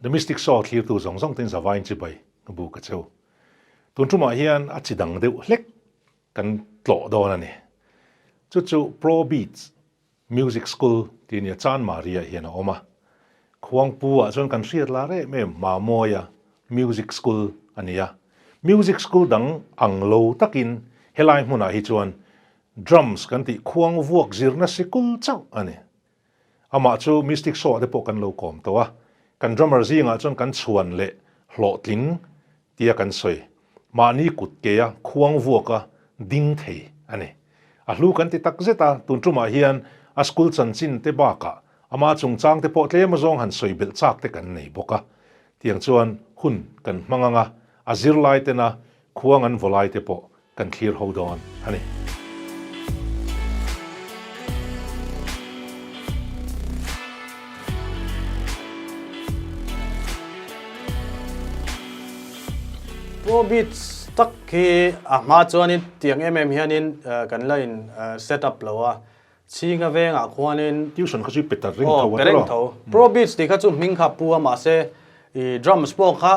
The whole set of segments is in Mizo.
The Mystic Saw thlirtu zawng zawng ten zavaiin chibai ka bu ka cheu. Tun tumah hian a chi dang deuh hlek kan tlawh dawn a ni. Chu chu Pro Beats Music School tih nia Chan Maria hian a awm a. Khuangpu ah chuan kan hriat lar em em Mamawia Music School a ni a. Music School dang ang lo takin helai hmunah hi chuan Drums kan tih khuang vuak zirna sikul chauh a ni. Amah chu Mystic Show ah te pawh kan lo kawm tawh a, kan drummer zingah chuan kan chhuan leh hlawhtling tia kan sawi. Mahni kut keia khuang vuaka ding thei a ni. A hlu kan ti tak zet a, tun tumah hian a school chanchin te bakah ama chungchang te pawh tlem azawng han sawi belh chak te kan nei bawk a. Tiang chuan hun kan hmang ang a, a zirlai tena khuang an vaw lai te pawh kan thlir ho dawn a ni. Pro Beats tak hi a hma chuanin tiang em em hianin kan la in set up lo a, Chhinga vengah khuanin Tuition kha chu i pe ta reng tho a tawh. Aw, pe reng tho. Pro Beats tih kha chu hming kha a pu a mahse i drums pawh kha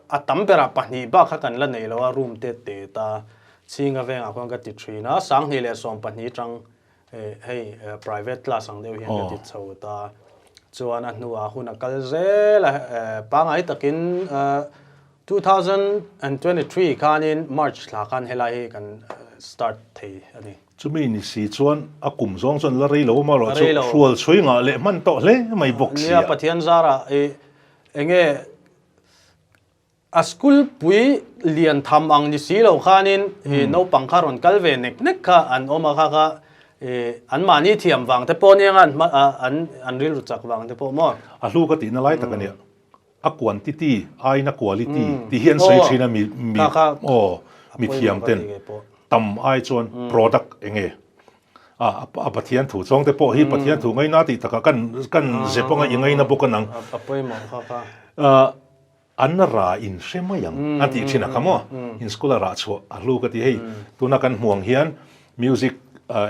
a tam berah pahnih bak kha kan la nei lo a, room te te ta Chhinga vengah khuan ka ti thin a, 2012 tang hei private class ang deuh hian ka ti chho ta. Chuan a hnuah hun a kal zel a, pangngai takin 2023 khanin March thla khan helai hi kan start thei a ni. Chumi ni si chuan a kum zawng chuan la rei lo awm a rawh chu hrual chhui ngah leh hman tawh hle mai bawk si a. Nia Pathian zarah i enge a school pui lian tham ang ni si lo khanin i naupang kha rawn kal ve nek nek kha an awm a kha kha i an mahni thiam vang te pawh nia an an an rilru chak vang te pawh maw. A hlu ka tihna lai tak a nia. A quantity aiin a quality tih hi an sawi thin a mi mi aw mi thiam ten tam ai chuan product eng nge a a Pathian thu chawng te pawh hi Pathian thu ngaina tih takah kan kan zep anga i ngaina bawk a nang an ra in hre mai ang an tih thin a kha maw in school a rah chhuah a hlu ka ti hei tuna kan hmuang hian music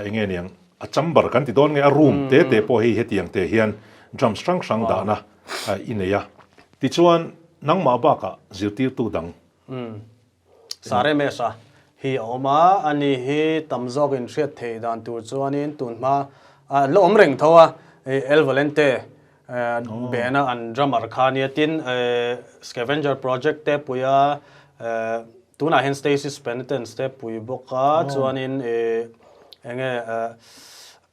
eng nge niang a chamber kan ti dawn nge a room te te pawh hei hetiang te hian drums hrang hrang dahna i nei a. Tichuan, nangmah bakah zirtirtu dang. Umm. Saremesha hi a awm a, ani hi tam zawk in hriat thei dan tur chuanin tun hma a la awm reng tho a, El Volente band a an drummer kha ania, tin Scavenger Project te pui a, tunah hian Stasis Penitence te pui bawk a, chuanin enge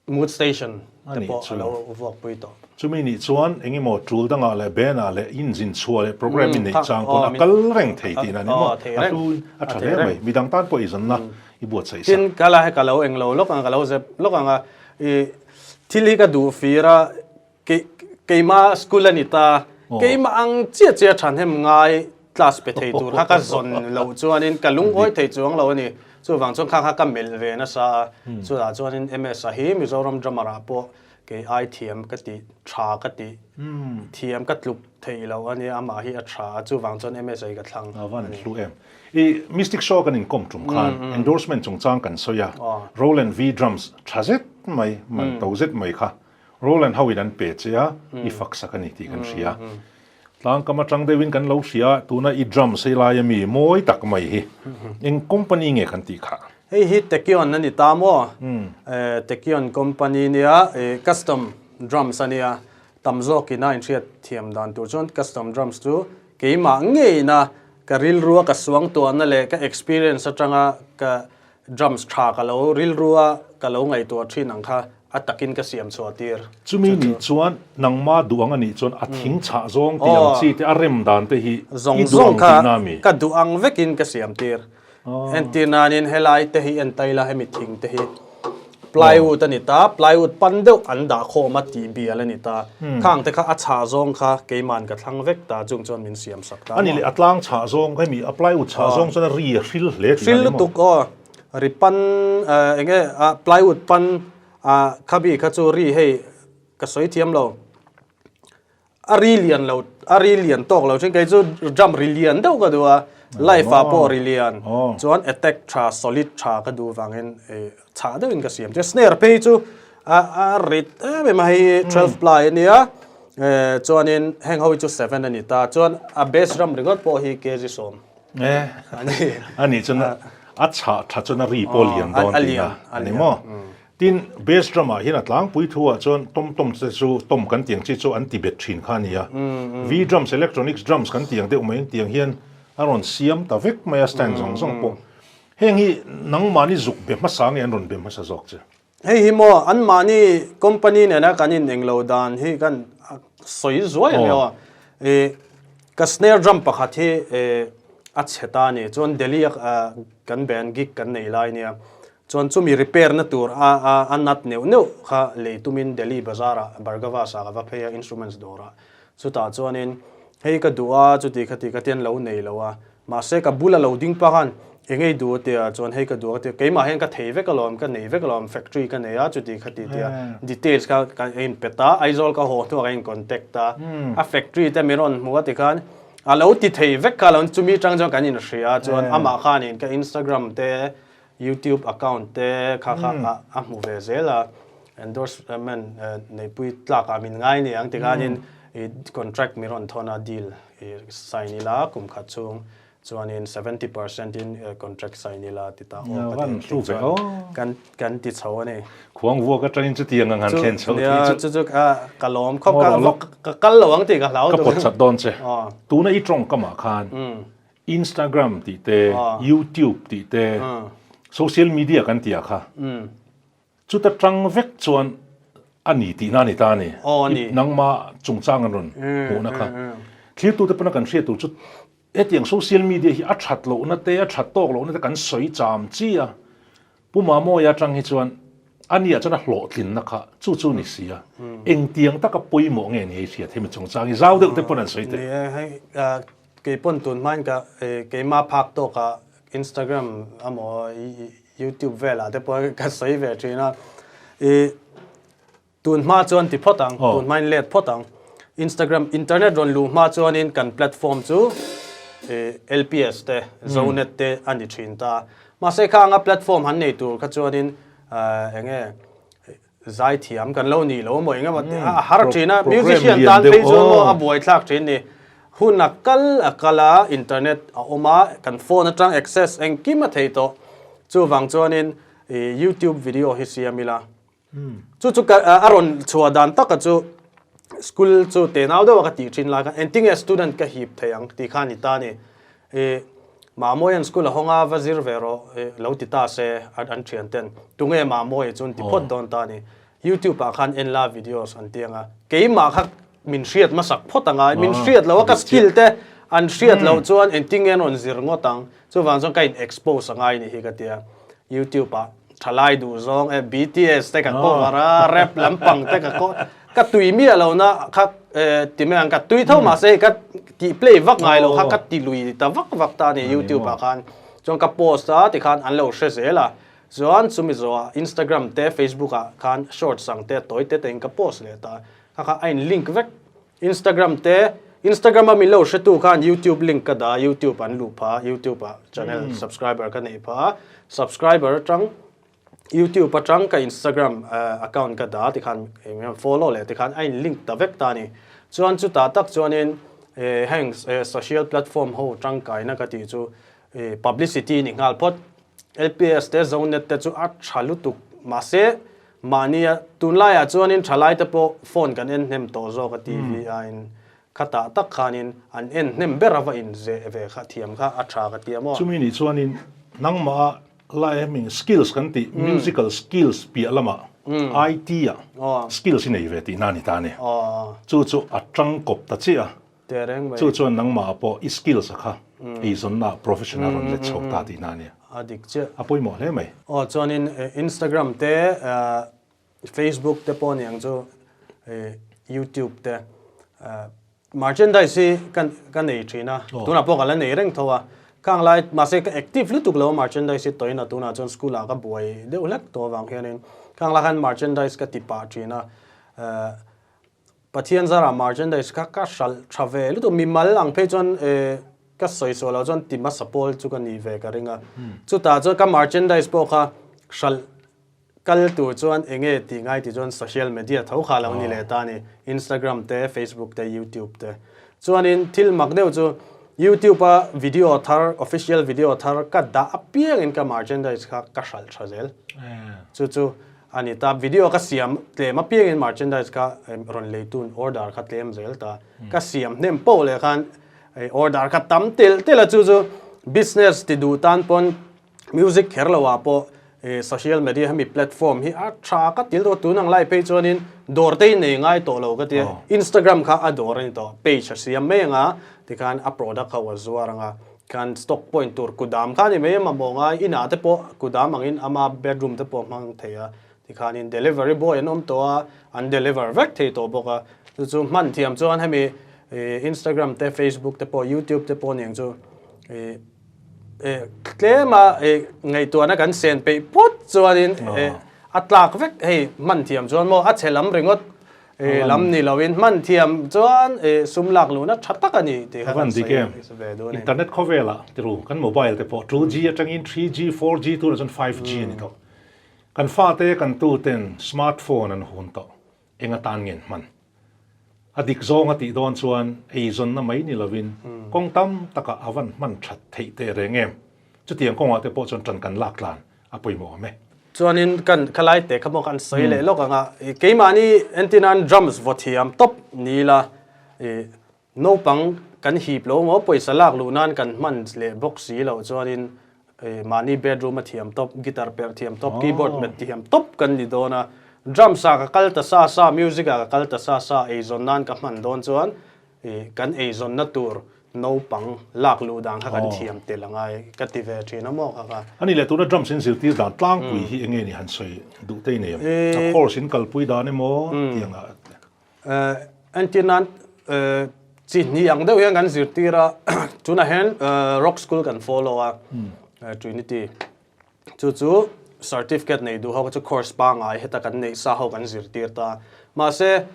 Mood station te pawh a lo vuak pui tawh. Chumi nih chuan eng emaw tul dangah leh banah leh inzin chhuah leh program in neih chang pawn a kal reng thei tihna a ni maw? A hlu a tha hle mai. Midang tan pawh i zanna i buatsaih sak. Tin, ka la he ka lo eng lo lawk ang, ka lo zep lawk ang a, i thil hi ka duh fir a, keimah school a ni ta, keimah ang chiah chiah thahnem ngai class pe thei tur kha ka zawn loh chuanin ka lungawi thei chuang lo a ni. Chuvang chuan kha kha ka melh ve nasa a, chutah chuanin MS-a hi Mizoram drummer ah pawh kei ai thiam ka tih, tha ka tih, thiam ka tluk theih loh a nia, amah hi a tha a, chuvang chuan MS-a hi ka thlang a ni. A van hlu em. I Mystic Show kan inkawm tum khan endorsement chungchang kan sawi a, Roland V Drums tha zet mai, man to zet mai kha Roland ho in an pe che a, i fak sak a ni tih kan hria. Tlangkam atang deuhin kan lo hria a, tuna i drums hei laia mi mawi tak mai hi eng company nge kan tih khah? Hei hi Tekion a ni ta maw? Tekion company nia, custom drums a nia, tam zawkin a inhriat thiam dan tur chuan custom drums chu keimah ngeina ka rilrua ka suangtuahna leh ka experience atanga ka Drums tha ka lo rilrua ka lo ngaihtuah thin ang kha a takin ka siam chhuah tir. Chumi nih chuan nangma duh ang a nih chuan a thing chhah zawng tih ang chi te a rem dan te hi i duh ang tihna a mi? Ka duh ang vekin ka siam tir. Entir nanin helai te hi en ta ila hemi thing te hi plywood a ni ta, plywood pan deuh an dah khawm a tih bial a ni ta. Khang te kha a chhah zawng kha keiman ka thlang vek ta chung chuan min siam sak. A ni leh a tlang chhah zawng hemi a plywood chhah zawng chuan a ri a hril hle tih a ni maw? Hril lutuk aw, ri pan eng nge a plywood pan a khabi kha chu ri hei ka sawi thiam lo, a ri lian lo a ri lian tawk lo thin kei chu drum ri lian deuh ka duh a, live ah pawh ri lian chuan attack tha solid tha ka duh vangin chhah deuhin ka siam chu snare phei chu a rit em em a hei 12 ply a nia. Chuanin heng ho hi chu seven a ni ta. Chuan a bass drum ringawt pawh hi kg sawm a ni. A nih chuan a chhah tha chuan a ri pawh lian dawn tihna a ni maw? Tin, bass drum ah hian a tlangpui thu ah chuan tom tom te chu tom kan tiang chi chu an ti bet thin kha a ni a. V drums, electronics drums kan tiang deuh mai tiang hian a rawn siam ta vek mai a stand zawng zawng pawh. Heng hi nangmahni zuk be hmasa nge an rawn be hmasa zawk che? Hei hi maw anmahni company nena kan in englo dan hi kan sawi zuai ang emaw i ka snare drum pakhat hi a chhe ta a ni chuan Delhi a kan band gig kan nei lai nia chuan chumi repair na tur a a a nut neuh neuh kha lei tumin Delhi bazar ah Bhargavas ah ka va phei a instruments dawr ah chutah chuanin hei ka duh a chuti khati ka tian lo nei lo a Mahse ka bula lo ding pah khan eng ei duh tia chuan hei ka duh a tia keimah hian ka thei vek alawm ka nei vek alawm factory ka nei a chuti kha ti tia details kha ka in pet a Aizawl ka haw hnuah ka in contact a a factory te min rawn hmu a tikhan a lo ti thei vek kha lo chumi tang chuan kan in hria chuan amah khanin ka Instagram te YouTube account te kha kha a hmu ve zel a endorsement neipui tlakah min ngai ni ang tikhanin i contract min rawn thawn a deal i sign ila kum khat chhung chuanin 70% in contract sign ila ti ta aw ka ti tih chuan kan kan ti chho a ni. Khuang vuak atangin chutiang ang han thlen chho tih chu. Chu chu ka lawm khawp ka ka kal lo ang tih ka hlau Ka pawt chat dawn che. Tuna i tawngkamah khan Instagram tih te, YouTube tih te, social media kan tih ah kha chuta tang vek chuan a ni tihna a ni ta a ni. Nangmah chungchang an rawn hmuhna kha. Thlirtute pawna kan hriat tur chu hetiang social media hi a that lohna te, a that tawk lohna te kan sawi cham chi a. Pu Mamawia atang hi chuan a nia chuan a hlawhtlinna kha chu chu ni si a. Engtiang taka pawimawh nge ni hei hriat hemi chungchang hi zau deuh te pawn an sawi teh. Ni e, hei kei pawn tun hmain ka keimah phak tawkah Instagram emaw YouTube velah te pawh ka sawi ve thin a. I tun hma chuan ti phawt ang, tun hmain let phawt ang. Instagram internet rawn luh hma chuanin kan platform chu LPS te, Zonet te a ni thin ta. Mahse kha anga platform han nei tur kha chuanin eng nge Zaithiam kan lo nih lo maw engemaw a har thin a, musician tan phei chuan maw a buaithlak thin ni. Hun a kal a kal a, internet a awm a, kan phone atang access engkim a thei tawh. Chuvang chuanin YouTube video hi siam ila. Chu chu a rawn chhuah dan taka chu school chu tenau deuh a ka tih thin lai khan engtinge student ka hip thei ang tih kha a ni ta a ni. I Mamawia'n school a hawng a, va zir ve rawh i lo ti ta se an thian ten. Tunge Mamawia chu an ti phawt dawn ta a ni. YouTube ah khan en la videos an ti ang a. Keimah kha min hriat hmasak phawt ang a, min hriat loh a ka skill te an hriat loh chuan engtin nge an rawn zir ngawt ang. Chuvang chuan ka in expose a ngai ni hi ka ti a. YouTube ah thalai duh zawng e BTS te ka cover a, rap lampang te ka Ka tui miah lo na kha ti mai ang ka tui tho mahse hei ka tih play vak ngai lo kha ka ti lui ta vak vak ta a ni youtube ah khan chuan ka post a tikhan an lo hre zel a chuan chumi zawhah instagram te facebook ah khan shorts ang te tawi te te in ka post leh ta kha kha a in link vek instagram te instagram a min lo hre tu khan youtube link ka dah a youtube an luh phah a youtube ah channel subscriber ka neih phah a subscriber atang YouTube atang ka Instagram account ka dah tikhan eng follow leh tikhan a in link ta vek ta a ni. Chuan chutah tak chuanin heng social platform ho tangkaina ka tih chu publicity ni nghal phawt. LPS te Zonet te chu a tha lutuk mahse mahnia tunlaiah chuanin thalaite pawh phone kan en hnem tawh zawk a TV aiin Khatah tak khanin an en hnem ber a va in zeh ve kha thiam kha a tha ka ti a maw? Chumi nih chuanin nangmah lai hemi skills kan tih musical skills piah lamah IT ah skills i nei ve tihna a ni ta a ni. Chu chu a tang kawp ta chiah a. Chu chuan nangmah pawh i skills a kha eizawnna profession a rawn let chho ta tihna a ni. A dik chiah. A pawimawh hle mai. Aw chuanin Instagram te Facebook te pawh aniang chu YouTube te merchandise hi ka ka nei thin a tunah pawh ka la nei reng tho a khang lai mahse ka active lutuk lo a merchandise hi tawina tunah chuan school ah ka buai deuh hlek tawh avang hianin khang lai khan merchandise ka ti pah thin a Pathian zarah merchandise kha ka hralh tha ve lutuk mimal ang phei chuan ka sawi suah loh chuan ti hmasa pawl chu ka nih ve ka ring a chutah chuan ka merchandise pawh kha hralh. Kal tur chuan enge tih ngai tih chuan social media tho kha lo ni leh ta a ni, Instagram te, Facebook te, YouTube te. Chuanin thil mak deuh chu YouTube a video thar, official video thar ka dah apiangin ka merchandise kha ka hralh tha zel. Chu chu a ni ta, video ka siam tlem apiangin merchandise kha rawn leitun order kha tlem zel ta. Ka siam hnem poh leh khan order kha tam telh telh a, chu chu business ti duh tan pawn Music kher lo ah pawh social media hemi platform hi a tha ka til tawh tun ang lai phei chuanin dawr te hi nei ngai tawh lo ka tia Instagram kha a dawr a ni tawh page a siam mai anga tikhan a product ho a zuar anga khan stock point tur kudam kha a ni mai a mamawh ngai inah te pawh kudam angin ama bedroom te pawh a hmang thei a tikhanin delivery boy an awm tawh a an deliver vek thei tawh bawk a chu chu hman thiam chuan hemi Instagram te Facebook te pawh YouTube te pawh aniang chu Tlema ngaihtuahna kan sen peih phawt chuanin a tlak vek hei hman thiam chuan maw a chhe lam ringawt lam ni loin hman thiam chuan sum lak luhna tha tak a ni tih kha kan sawi ve duh a ni. Internet khawvelah tiru kan mobile te pawh 2G atangin 3G, 4G tunah chuan 5G a ni tawh. Kan fate kan tuten smartphone an hun tawh. Eng atan ngen hman? A dik zawng a tih dawn chuan eizawnna mai ni lovin kawng tam takah a van hman that theih teh reng em? Chutiang kawngah te pawh chuan ṭan kan lak tlan a pawimawh awm e. Chuanin kan khalai te kha maw kan sawi leh lawk ang a, keimahni entirnan drums vaw thiam tawp ni ila Naupang kan hip lo maw pawisa lak luh nan kan hman leh bawk si loh chuanin mahni bedroom a thiam tawp, guitar perh thiam tawp, keyboard hmet thiam tawp kan ni dawn a. Drums ah ka kal ta sa sa, music ah ka kal ta sa sa eizawn nan ka hman dawn chuan kan eizawnna tur naupang lak luh dan kha kan thiam tel a ngai ka ti ve thin a maw kha kha. Ani leh tuna drums in zirtir dan tlangpui hi enge ni han sawi duh te i nei em? A course in kalpui dan emaw tiang ah. Entir nan chi hnih ang deuh hian kan zirtir a, tunah hian rock school kan follow a, Trinity. Chu chu certificate nei duh ho kha chu course pangngai heta kan neih sa ho kan zirtir ta. Mahse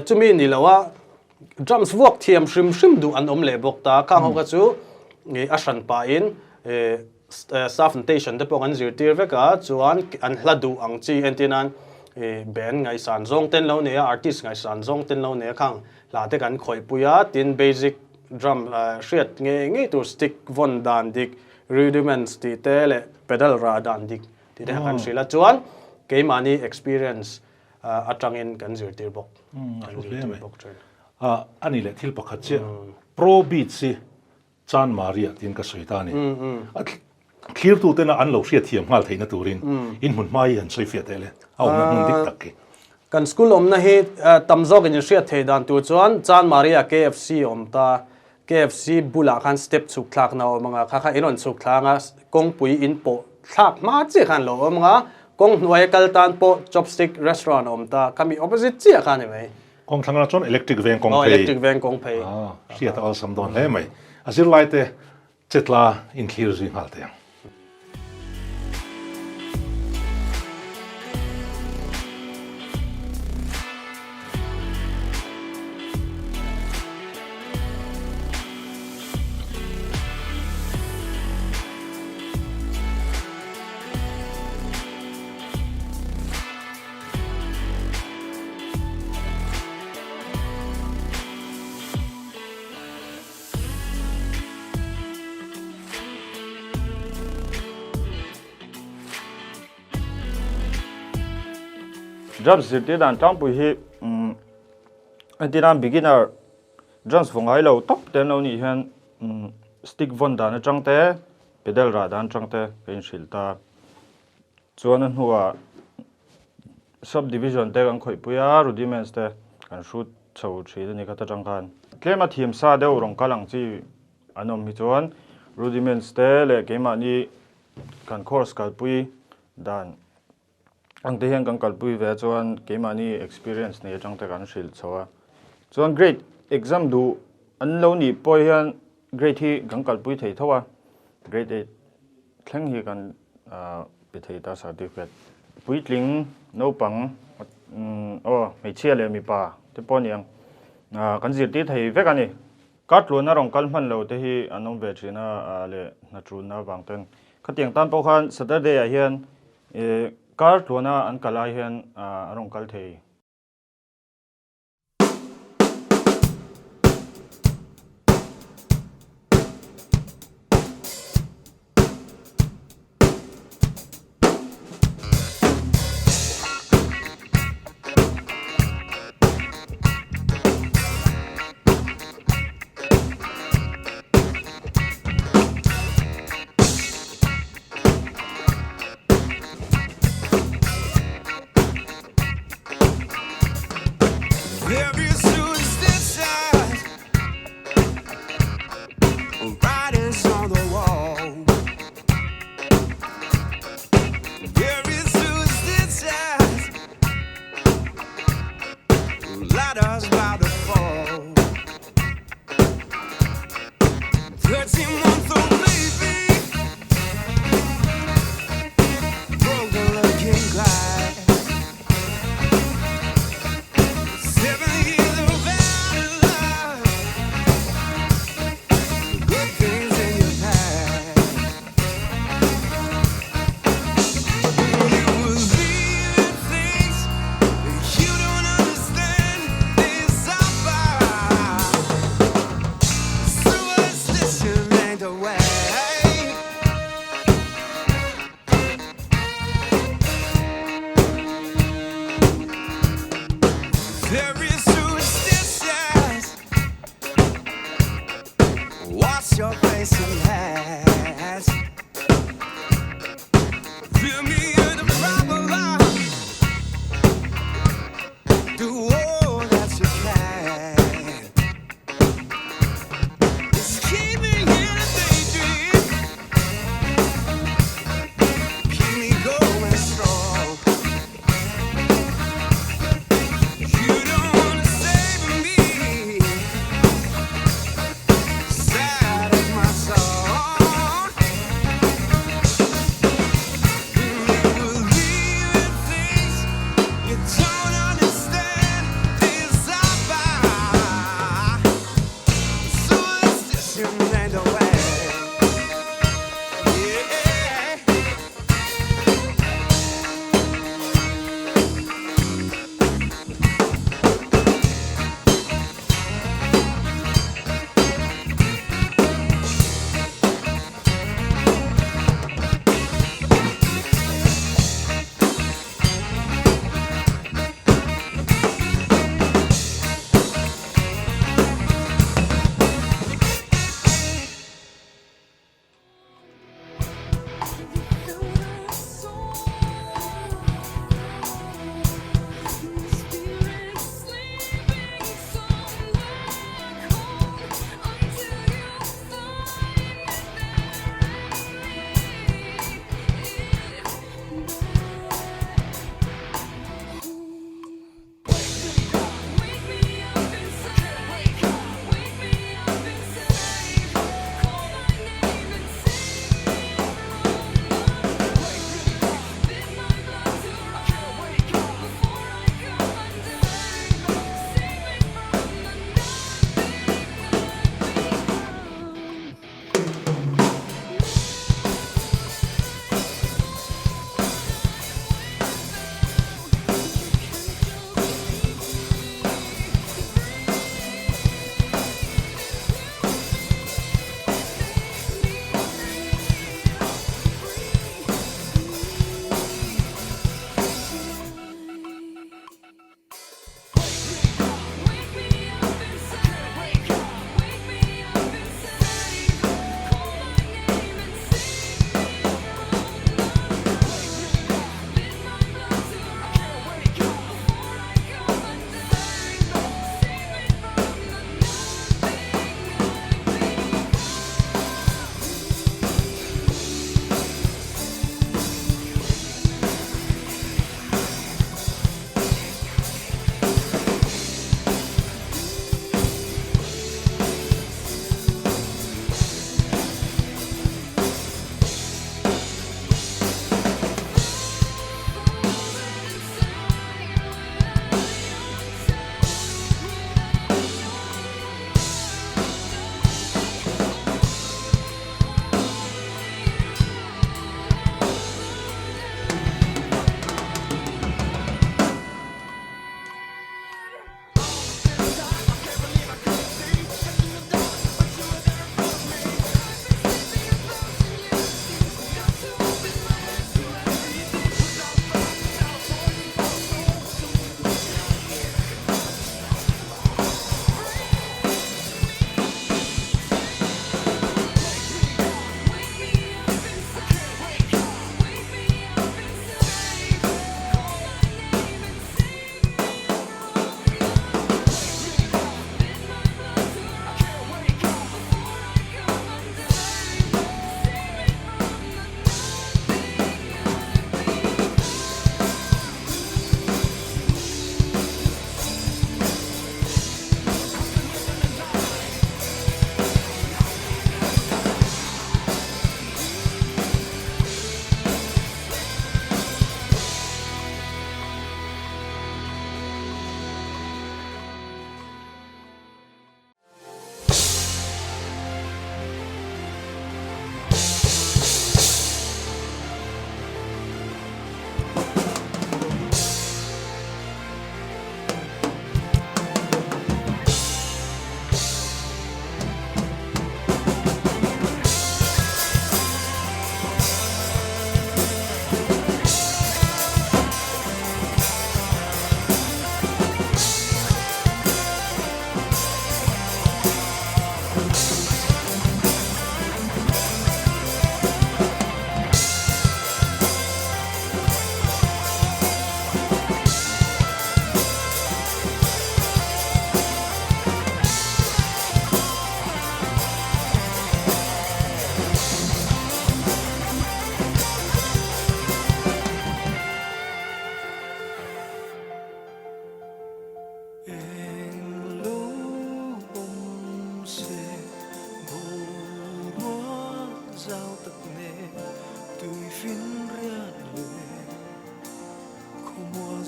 chumi ni lo a drums vuak thiam hrim hrim duh an awm leh bawk ta, khang ho kha chu a hran pahin Staff notation te pawh kan zirtir vek a, chuan an hla duh ang chi entir nan band ngaihsan zawng ten lo nei a, artist ngaihsan zawng ten lo nei a khang hla te kan khawih pui a, tin basic drum hriat ngei ngei tur stick vawn dan dik, rudiments tih te leh pedal rah dan dik tih te kha kan hrilh a, chuan keimahni experience atangin kan zirtir bawk. Kan zirtir bawk thin. A ni leh thil pakhat chiah pro beats hi Chan Maria tiin ka sawi ta a ni. A thlirtutena an lo hriatthiam nghal theihna turin in hmun hma hi han sawi fiah teh le, a awmna hmun dik tak hi. Kan school awmna hi tam zawkin in hriat theih dan tur chuan Chan Maria KFC a awm ta, KFC bulah khan step chhuk thlakna a awm ang a, kha kha in rawn chhuk thlang a, kawngpui in pawh thlak hma chiah khan lo awm ang a, kawng hnuaia kal tan pawh chopstick restaurant a awm ta, khami opposite chiah kha a ni mai. Kawng thlang ah chuan electric veng kawng phei. Aw electric veng kawng phei. Hriat a awlsam dawn hle mai. A zirlai te chetla inthlir zui nghal teh ang. Drums zirtir dan tlangpui hi entir nan beginner drums vaw ngai lo tawp te an lo nih hian stick vawn dan atang te pedal rah dan atang te ka inhrilh ta. Chuan a hnuah sub division te kan khawihpui a, rudiments te kan hrut chho thin a ni khat atang khan. Tlem a thiam sa deuh rawng kal ang chi an awm hi chuan rudiments te leh keimahni kan course kalpui dan ang te hian kan kalpui ve a chuan keimahni experience nei atang te kan hrilh chho a. Chuan grade exam duh an lo nih pawh hian grade hi kan kalpui thei tho a, grade eight Thleng hi kan pe thei ta certificate. Puitling naupang aw hmeichhia leh mipa te pawh aniang kan zirtir thei vek a ni. Kar tluanna rawn kal hman lo te hi an awm ve thin a leh hna tulna avang ten. Khatiang tan pawh khan Saturday ah hian. Kar tluana an kal ai hian a rawn kal thei. You don't understand.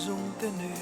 zawng te nen.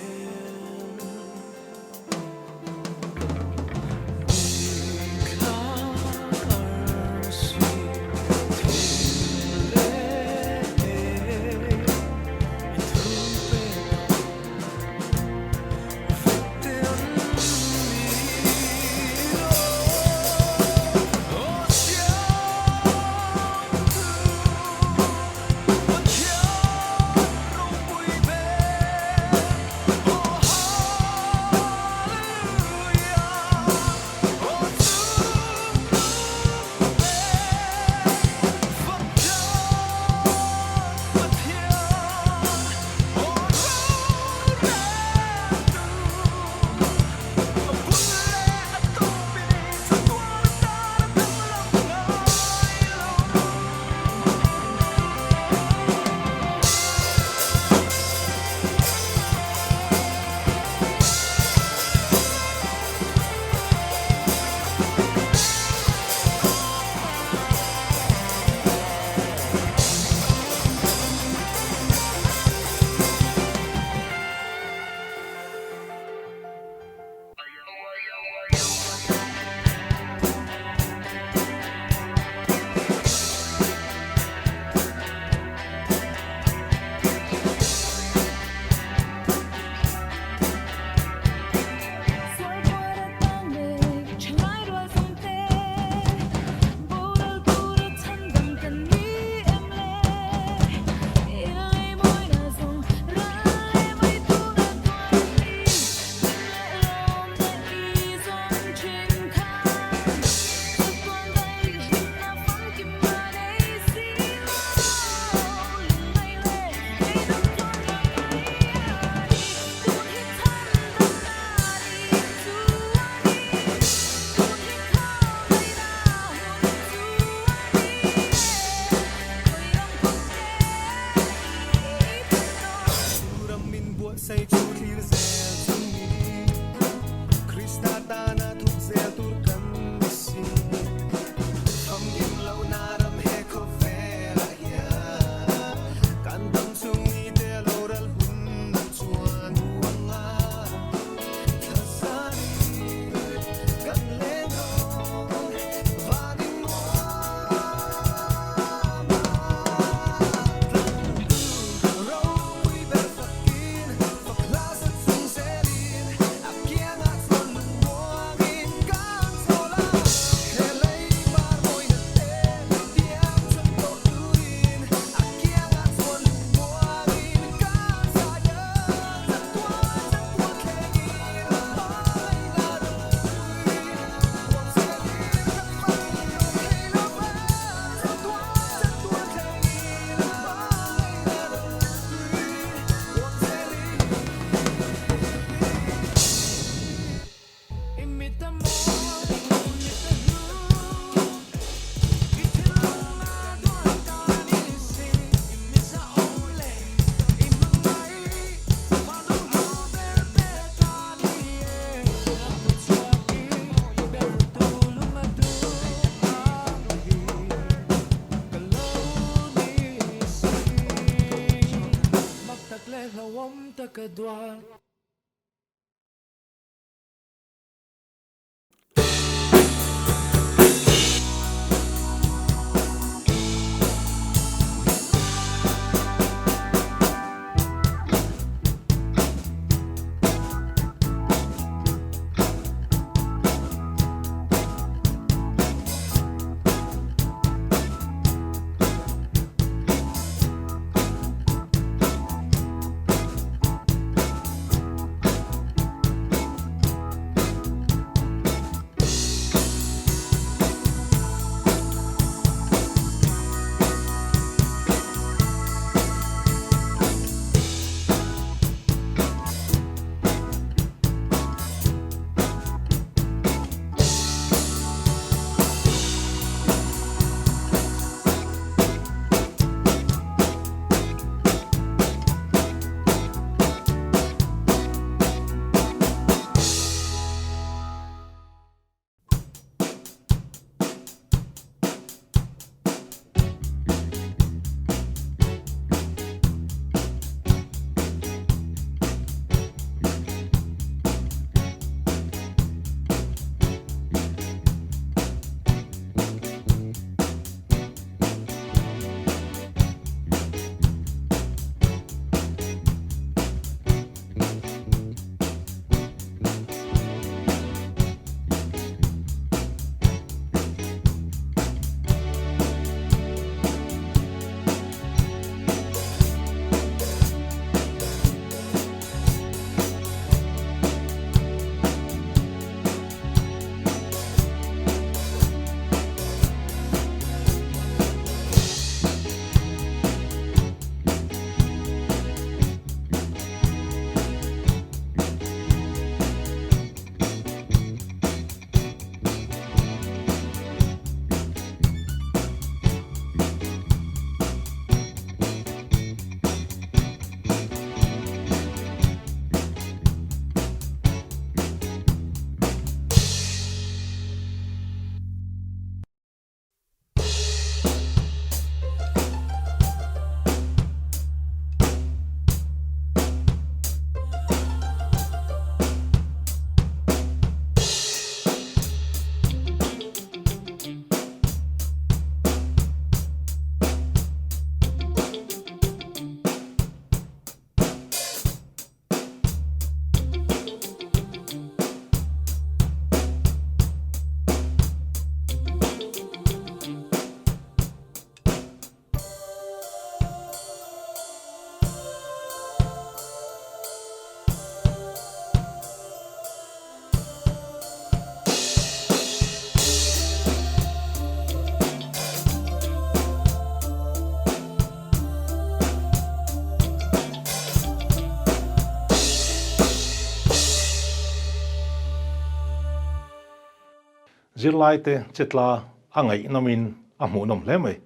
Zirlaite chetla a ngaihnawmin a hmuhnawm hle mai.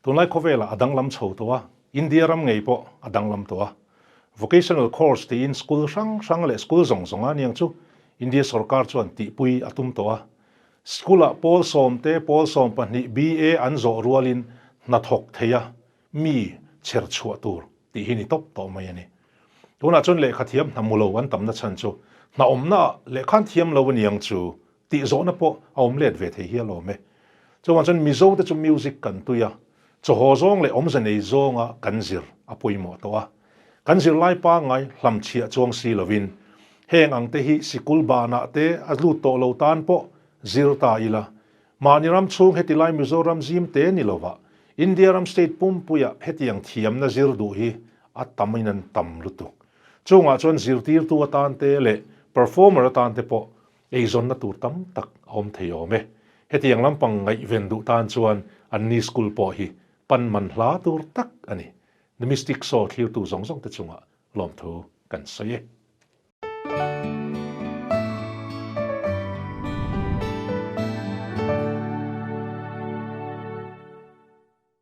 Tunlai khawvelah a danglam chho tawh a, India ram ngei pawh a danglam tawh a. Vocational course tiin school hrang hrang leh school zawng zawng a niang chu India sorkar chuan tihpui a tum tawh a. School-ah pawl sawmte pawl 12 BA an zawh rualin hnathawk thei a, mi chher chhuah tur tih hi ni tawp tawh mai a ni. Tunah chuan lehkha thiam hna mu lo an tamna chhan chu hna awmnaah lehkhan thiam lo a niang chu tih zawhna pawh a awm let ve thei hial awm e. Chuvang chuan Mizo te chu music kan tui a, chawhaw zawng leh awmze nei zawnga kan zir a pawimawh tawh a. Kan zirlai pangngai hlamchhiah chuang si lovin heng ang te hi sikul banah te a lut tawh lo tan pawh zir ta ila Mahni ram chhung heti lai Mizoram zim te ni lova India ram state pumpuia hetiang thiamna zir duh hi a tam in an tam lutuk. Chungah chuan zirtirtu atan te leh performer atan te pawh eizawnna tur tam tak a awm thei awm e. Hetiang lampang ngaihven duh tan chuan anni school pawh hi pan man hla tur tak a ni. The Mystic Show thlirtu zawng zawng te chungah lawmthu kan sawi e.